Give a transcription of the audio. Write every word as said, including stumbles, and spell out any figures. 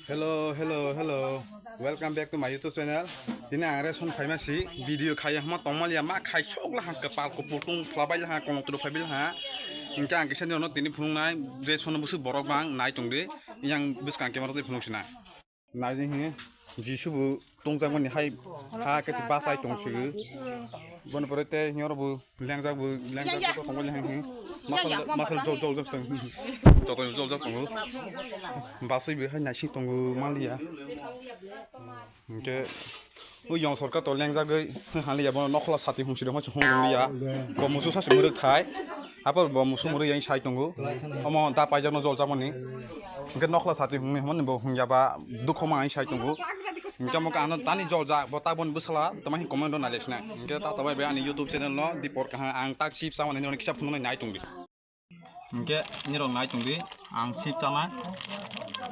Hello, hello, hello. Welcome back to my YouTube channel. Tini ang ration phaima si video khai hama tongmaliya ma khai sok la hang kapal kupur tung phlabai la hang kong tru phabil ha. Hingke ang kisa ni ono tini phunung nai ration busu borok bang nai tong di. Yang bus kang kemaro tini phunung sina. Nai di hing Jisu bu tong jang mani hai ha kesi bas ai tong si. Bon pore te hing oro bu Lengjak bo, lengjak bo tongo lehang hi. Masal, masal jol, jol, jol tong. Toto jol, jol tongo. Basui bo hai naising tongo manliya. Hingke o yong sorkar to lengjagoi hanliya, bono nokhla sati hungsiri hongsi hong liya. Bo musu sasi muruk thai. Apo bo musu muruk yang sai tongo. Omo da paijak no jol jamani. Hingke nokhla sati hungni hwnmani bo hungya ba dukho ma hai sai tongo. Hingke mo ano tani jol jak bo tabon bwsala tama hin comment ro nai lesna. Hingke ta tabai be ani YouTube channel no Dipor Kaham ang tak sip sama nini kisa phunuk nai tongdi. Hingke nirok nai tongdi ang sip sama.